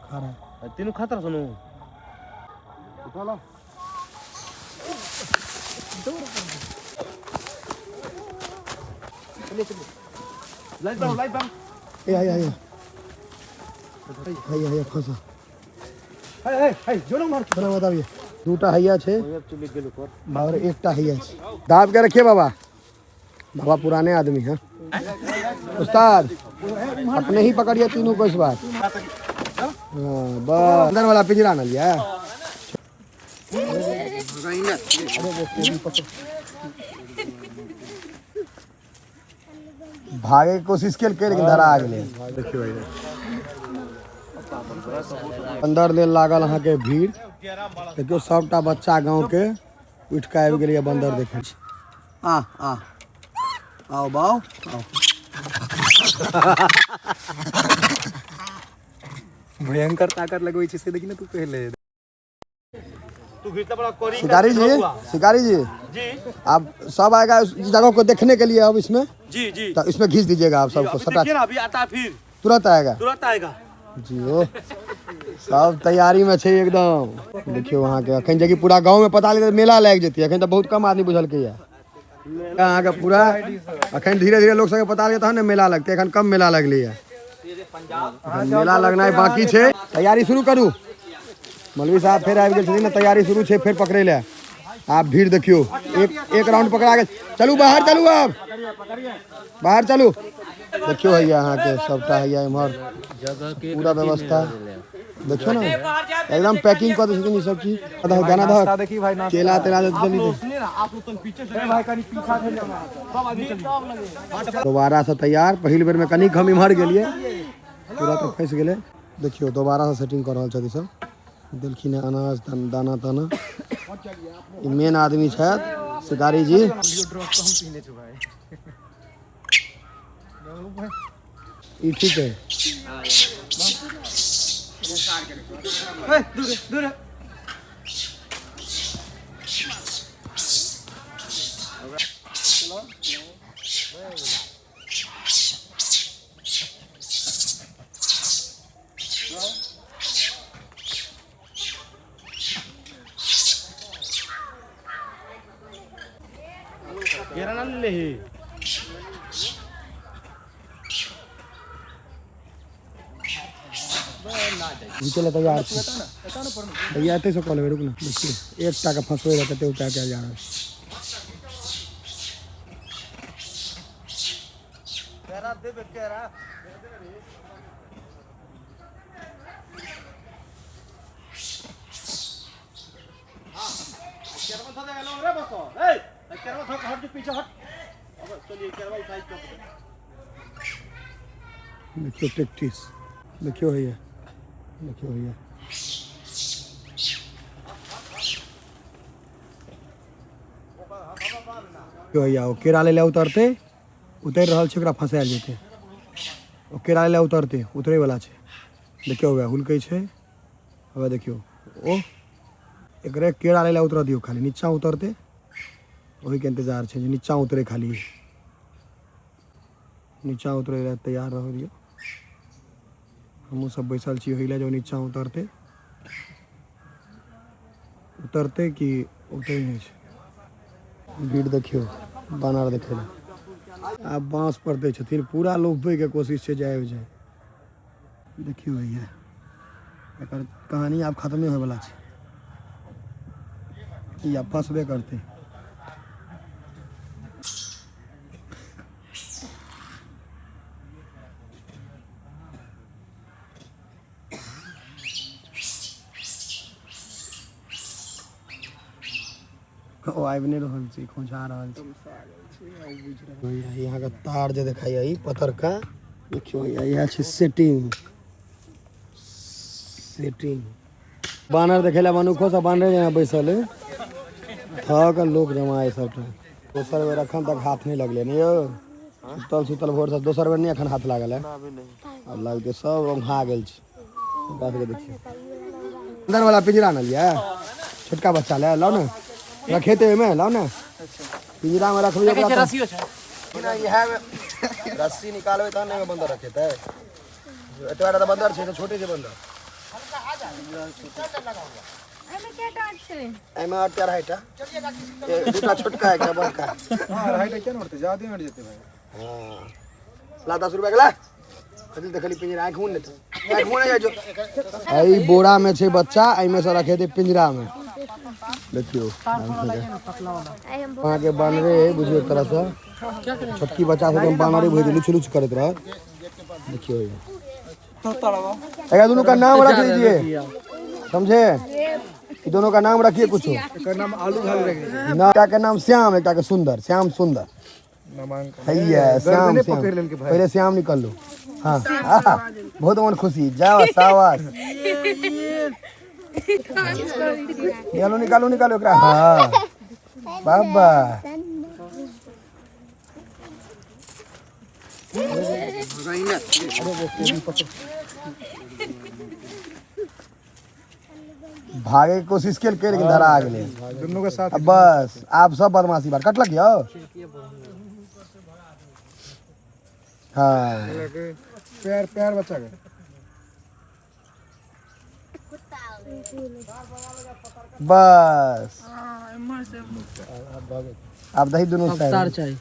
खा रहा है। तीनों खाता सुनो। लाइट बंद, लाइट बंद। ए आया आया हैया हैया फंसा। हे हे जो मार। थोड़ा बताबिए। दूटा हैया छै चली गेल ऊपर। और एकटा हैया छै। दाब के रखिए बाबा। बाबा पुराने आदमी हैं। उस्ताद अपने ही पकड़िए तीनों को इस बार। हाँ बस अंदर वाला पिंजरा ना लिया। अरे वो कोबी पकड़। भागे के कोशिश केलकै लेकिन धरा गेलै। देखियौ अंदर लेल लागल अहाँके भीड़। देखियौ सबटा बच्चा गाँव के उठि कऽ आबि गेलैए बन्दर देखै। आ आ आओ बाओ आओ। भयंकर ताकत लगबै छै से देखी ना तू पहले। तू घिसला बड़ा कोरी। शिकारी जी, शिकारी जी जी, आप सब आएगा इस जगह को देखने के लिए। अब इसमें जी जी तो इसमें घिस दीजिएगा आप सबको। अभी सटा देखिए ना, अभी आता है फिर तुरंत आएगा। तुरंत आएगा जी। ओ सब तैयारी में छै एकदम। देखियो वहाँ के अखन जेकि पूरा गांव में पता लगतै मेला लागि जेतै। अखन तऽ बहुत कम आदमी बुझलकै या अहाँ के पूरा। अखन धीरे धीरे लोग सबके पता लगतै तहन ने मेला लगतै। अखन कम मेला लगलैया, मेला लगनाइ बाकी छै। तैयारी शुरू करू। मौलवी साहब फेर आबि गेल छथिन ने, तैयारी शुरू छै फेर पकड़ै लए। आब भीड़ देखियौ, एक एक राउंड पकड़ा गेल। चलू बाहर चलू, आब बाहर चलू। देखियौ हैया अहाँके सबटा हैया इम्हर पूरा व्यवस्था देखियौ ने, एकदम पैकिंग कऽ दै छथिन ई सब चीज। दाना दहक देखी भाई ना केला तेला चली। सुनिए ना आप लोग तुम पीछे से भाई कनी पीछा से सब आदमी चलिए। दोबारा से तैयार। पहिल बेर में कनिक हम इम्हर गेलियै पूरा तऽ फँसि गेलै। देखियौ दोबारा से सेटिंग कऽ रहल छथि सब। देलखिन हँ अनाज दाना ताना। ई मेन आदमी छथि शिकारी जी। ई ठीक है। दूर दूर। केरा ना ले ही। घिचै लए तैयार छी भैया। एतै से कऽ लेबै। रुक ना, देखियौ एकटा के फंसबै लए कते उपाय कयल जा रहल छै। केरा देबे केरा। केरवा थोड़ा गेलो रे बसो। ए केरवा थोड़ा हट, पीछे हट। अब चलिए केरवा उठाई चौक। देखियौ प्रैक्टिस देखियौ भैया, देखियौ भैया। देखियौ भैया, ओ केरा लै लए उतरतै, उतरि रहल छै, ओकरा फंसायल जेतै। ओ केरा लै लए उतरतै, उतरै वाला छै। देखियौ वएह हुलकै छै। हवे देखियौ ओ एकरे केरा लै लए उतरऽ दियौ, खाली नीचा उतरतै, ओहिके इंतजार छै जे नीचा उतरे, खाली नीचा उतरै लए तैयार रहऽ दियौ। हमहूँ सब बैसल छी ओहि लए जे ओ नीचा उतरतै, उतरतै कि उतरै नहि छै। भीड़ देखियौ बानर देखै लए आब बाँस पर दै छथिन, पूरा लोभबैके कोशिश छै जे आबि जाय। देखियौ भैया एकर कहानी आब खत्मे होयवला छै, ई आब फंसबे करतै। ओ आबि नहि रहल छै, खोंझा रहल छै। यहाँ के तार जे देखाइए ई पतरका देखियौ भैया, इएह छै सेटिंग। सेटिंग बानर देखै लए मनुखो सब बानरे जेना बैसल है। थक लोक जमा है सबटा। दोसर बेर अखन तक हाथ नहि लगलै ने यौ, सुतल सुतल भोर से दोसर बेर नहि अखन हाथ लागल है। आब लगतै सब ओंघा गेल छै। ओकरा सबके देखियौ अंदर वाला पिंजरा ने लियै छोटका बच्चा ले लाउ ने, रखेतै ओहिमे लाउ ने पिंजरा में रखबै ओकरा। रस्सियो छै। इएह रस्सी निकालबै तहन ने ओहिमे बन्दर रखेतै। एतबा टा तऽ बन्दर छै, तऽ छोटे छै बन्दर। एहिमे क्या डांट छै? एहिमे अढ़ाई अढ़ाईटा, दूटा छोटका एकटा बड़का। हाँ, अढ़ाईटा क्या नोटते, ज्यादा ही जेते भाई। हाँ, ला 10 रुपया के ला। कथी देखली पिंजरा? आँखि मुन लेते, आँखि मुन जाइ जो। एहि बोरा में छै बच्चा, एहिमे से रखे पिंजरा में। देखियो। आइ हम अहाँके बानरे है, बुझियो एक तरहसँ छोटकी बच्चा सब बानरे बुझै, लुच लुच करैत रहत। देखियो, एकरा दोनों का नाम रख लीजिए, समझे? ई दोनों का नाम रखिए कुछ। एकर नाम आलू भालू रख दीजिए। ना, एकटा के नाम श्याम, एकटा के सुंदर। श्याम सुंदर। नामांकन। हैया श्याम। गर्दने श्याम पकड़ लेलकै भाई। पहले श्याम निकल लो। हाँ आहा, बहुत मन खुशी। जाओ, शाबाश। निकालो, निकालो, निकालो एकरा। हाँ बाबा। भागे के कोशिश केलकै लेकिन धरा गेलै। दुनू के साथ। अब बस, आब सब बदमाशी बार कटलक यौ। हाँ। पैर पैर बच्चा के। बस, आब दही दुनू साइड। चाही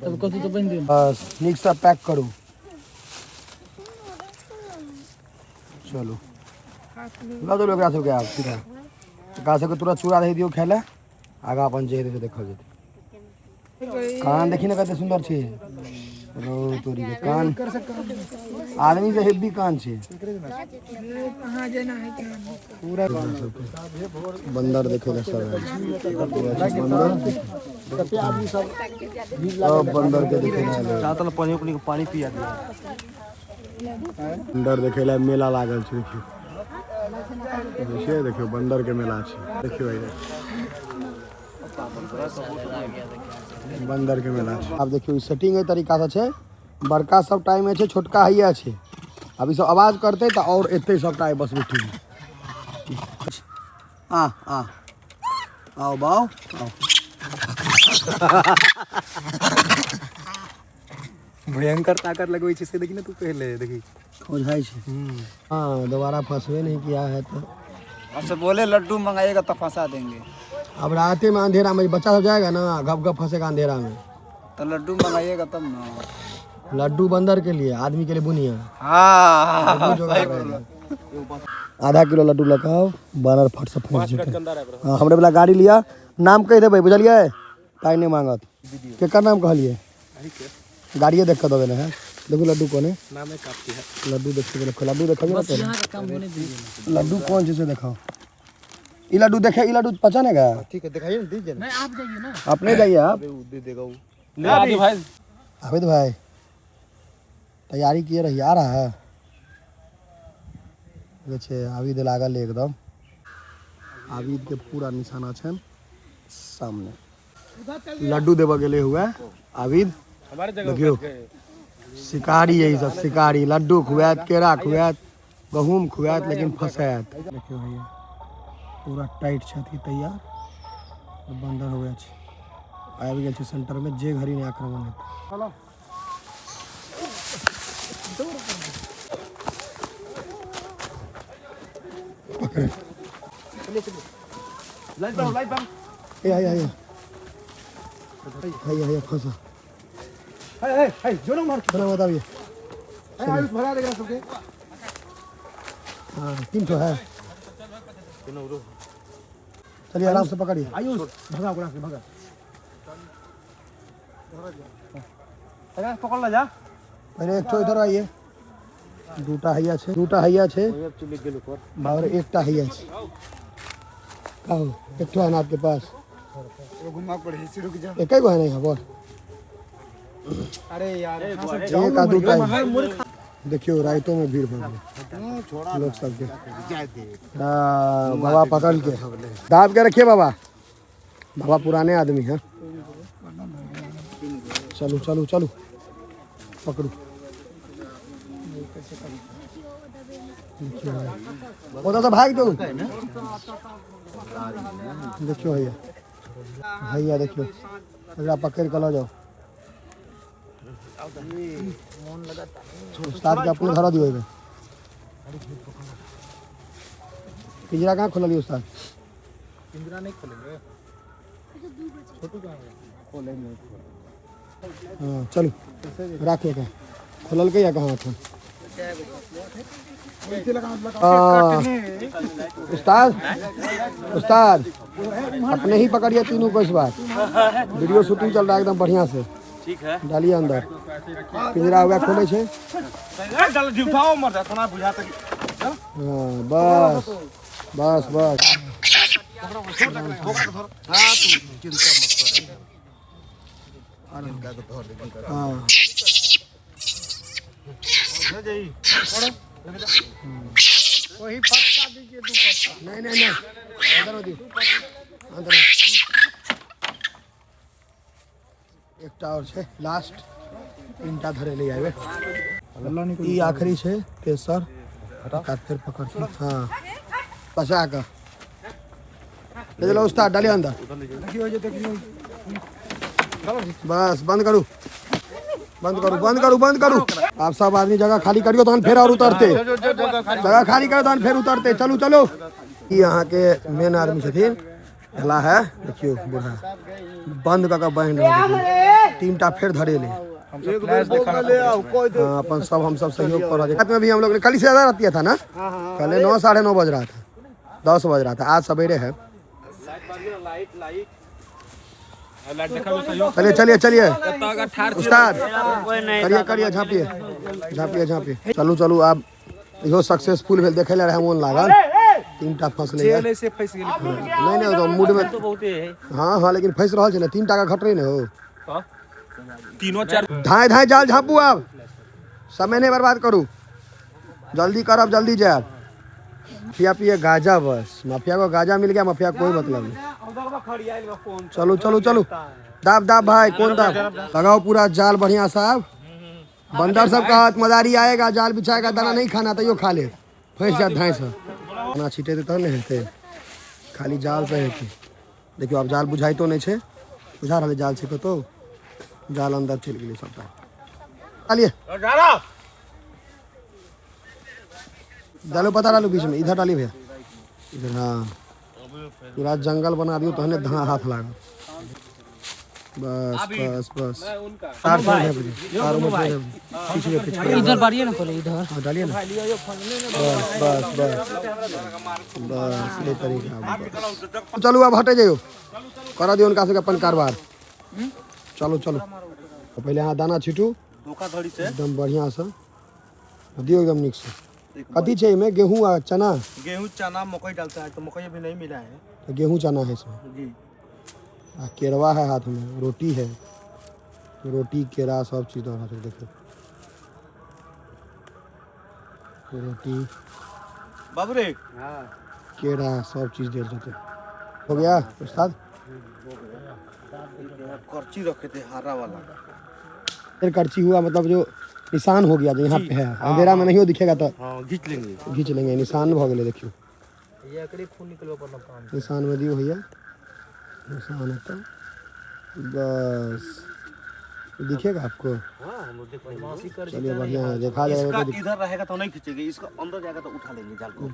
तब कथी तो बनि दियौ। बस, नीकसँ पैक करू। चलू, लऽ चलू एकरा सबके। आब सीधा एकरा सबके तुरंत चूड़ा दही दियौ खाय लए। आगाँ अपन जे हेतै से देखल जेतै। कान देखी ने, कते सुन्दर छै। रौ तोरी के, कान आदमी से हेवी कान छै। पूरा। बंदर देखे ला सब आयल छै। बंदर, सब बंदर के देखे ला आयल है। पानी उनी पानी पिया दिया। बंदर देखे ला मेला लागल छै। देखियौ, देखियौ, देखियौ, बंदर के मेला छै। देखियौ, एहि बंदर के मेला छै। आब देखियौ, ई सेटिंग एहि तरीका से छै। बड़का सब टाइम छै, छोटका हैया छै। आब ई सब आवाज करतै तऽ और एतै सबटा बस उठी। आ आ आओ बाओ, आओ। भयंकर ताकत लगबै छै से। देखी ना तू पहले, देखी। खौंझाइ छै। हाँ, दोबारा फंसबे नहीं किया है तो। हमसे बोले लड्डू मंगाइएगा तो फंसा देंगे। अब राते में अंधेरा में बच्चा सब जाएगा ना, गप गप फंसेगा अंधेरा में। तो लड्डू मंगाइएगा तब ना। लड्डू बंदर के लिए, आदमी के लिए बुनिया। हाँ। लड्डू जोगाड़ रहेगा। आधा किलो लड्डू लगाओ, बानर फट से फंस जेतै। हाँ, हमरे वाला गाड़ी लिया। नाम कहि देबै, बुझलियै? पाइ नहि मांगत। केकर नाम कहलियै? गाड़िए देख कऽ दऽ देने है। देखू, लड्डू कोन है? नाम है काफी है। लड्डू देखते देखो, लड्डू देखबियो ना पहले। यहाँ का काम होने दीजिए। लड्डू कौन छै से देखाओ। ई लड्डू देखे, ई लड्डू पहचानेगा? ठीक है, दिखाइए ना, दीजिए ना। नहीं, आप जाइए ना। आप नहीं जाइए आप। दे देगा वो। ले आगे भाई। आबिद भाई, तैयारी किए रहिए, आ रहा है। देखै छै, आबिद लागल है एकदम। आबिद के पूरा निशाना छनि सामने। लड्डू देबऽ गेलै हुए आबिद। हमारे जगह। देखियौ, शिकारी है ई सब, शिकारी। लड्डू खुआत, केरा खुआत, गहूम खुआत, लेकिन फसायत। देखियौ भैया, पूरा टाइट छथि तैयार। बन्दर हुए छै, आबि गेल छै सेंटर में। जे घड़ी नहि आक्रमण हेतै। पकड़े। लाइट बंद, लाइट बंद। ए आया आया, हैया हैया, फंसा। हे हे हे, जो ना मार। बना, बताइए। हे आयुष, भगा देगा सबके। हाँ, तीन ठो है। चलिए, आराम से पकड़िए। आयुष, भगा ओकरा के, भगा। अरे, पकड़ ला जा। पहले एक ठो इधर आइए। दूटा हैया छै, दूटा हैया छै। चुली गेल ऊपर। और एकटा हैया छै। कहो, एक ठो है ना आपके पास? एगो घुमा पड़े से, रुक जा। एक गो है ना यहाँ पर? अरे यार, कहाँ से एक आ दूटा है। देखियो, राइतो में भीड़ भर गेल लोग सबके। हाँ, बाबा पकड़ के दाब के रखिए। बाबा, बाबा पुराने आदमी हैं। चलो चलो चलो, पकड़ो। देखियो, उधर से भाग दो। देखियो भैया, भैया देखियो, एकरा पकड़ के लऽ जाओ। उस्ताद के अपने धरा दियो एहिमे। पिंजरा कहाँ खोललियै उस्ताद? पिंजरा नहीं खोलेंगे। हाँ चलू राखिए कहाँ खोललकै या कहाँ एखन? हाँ, उस्ताद उस्ताद अपने ही पकड़िए तीनों को इस बार। वीडियो शूटिंग चल रहा है एकदम बढ़िया से। ठीक है डालिए अंदर। पिंजरा हुआ खोले छे। डाल उठाओ मर जा कोना बुझा तक। हाँ बस बस बस। हाँ वही पत्ता दीजिए, दो पत्ता। नहीं नहीं नहीं अंदर दियो, अंदर। एकटा और छै लास्ट, तीनटा धरे ले आबे। ई आखिरी छै तेसर, एकर फेर पकड़। हाँ बचा कऽ ले चलो उस्ताद, डालिए अंदर। बस बंद करू बंद करू बंद करू बंद करू। आप सब आदमी जगह खाली करियो तहन फेर और उतरते। जगह खाली करो तहन फेर उतरते। चलू चलू। ई अहाँ के मेन आदमी छथिन, एला है देखियो बूढ़ा बंद कऽ के बान्हि रहल छथिन। तीनटा फेर धरेले। हाँ अपन सब हम सब सहयोग कर रहल छी। रात में भी हम लोग ने कल से ज्यादा रात था ना, कल 9 साढ़े 9 बज रहा था, 10 बज रहा था, आज सवेरे है। चलिए चलिए चलिए उस्ताद, करिए करिए, झाँपिए झाँपिए झाँपिए। चलू चलू। आब इहो सक्सेसफुल भेल, देखै लए रहै मोन लागल। तीनटा फसलै जेल से फंस गेल। नहीं नहीं तो मूड में हाँ हाँ, लेकिन फंस रहल छै ने, 3 टाका घटरै ने हो। तीनों चार धाय धाय जाल झाँपू। आब समय नहीं बर्बाद करू, जल्दी करब जल्दी जायब। माफिया पिए गाजा, बस माफिया को गाजा मिल गया, माफिया कोई मतलब नहीं। चलो चलो चलो, दाब दाब भाई, कौन दाब लगाओ पूरा जाल बढ़िया साहब। बंदर सब का हाथ मदारी आएगा, जाल बिछाएगा, दाना नहीं खाना तो यो खा ले, फंस जात धाय से। दाना छीटे तहन ने हेतै, खाली जाल से हेतै। देखियो आब जाल बुझाइतो नहीं छै, बुझा रहलै जाल छै कतौ, जाल अंदर चलि गेलै सबटा। डालिए डालो, पता डालो बीच में, इधर डालिए भैया इधर। हाँ पूरा जंगल बना दियो तहने धा हाथ लागल। बस बस बस। तार तार पीछे पीछे इधर बारिए ना पहले इधर। हाँ डालिए ना, बस बस बस बस, ये तरीका। चलू अब हटे जाइयो, करा दियो उनका सबके अपन कारोबार। चलो चलो, पहले यहाँ दाना छीटू एकदम बढ़िया से दियो, एकदम निक से। कथी छै एहिमे? गेहूँ आ चना। गेहूँ चना मकई डालता है, तो मकई अभी नहीं मिला है, तो गेहूँ चना है इसमें जी। आ केरवा है हाथ में, रोटी है, रोटी केरा सब चीज दऽ रहल छै। देखियौ रोटी बाबू रे केरा सब चीज देल जेतै। हो गया उस्ताद? करची रखे थे हरा वाला, फिर करची हुआ मतलब जो निशान हो गया जो यहाँ पे है, अंधेरा में नहीं हो दिखेगा तो हाँ घींच लेंगे, घींच लेंगे। निशान भ गेलै देखियो, निशान में दियो भैया, निशान है तो बस दिखेगा आपको। हाँ चलिए बढ़िया है, देखा जाएगा इसका तो इधर रहेगा तो नहीं खींचेंगे, इसका अंदर जाएगा तो उठा लेंगे जाल को।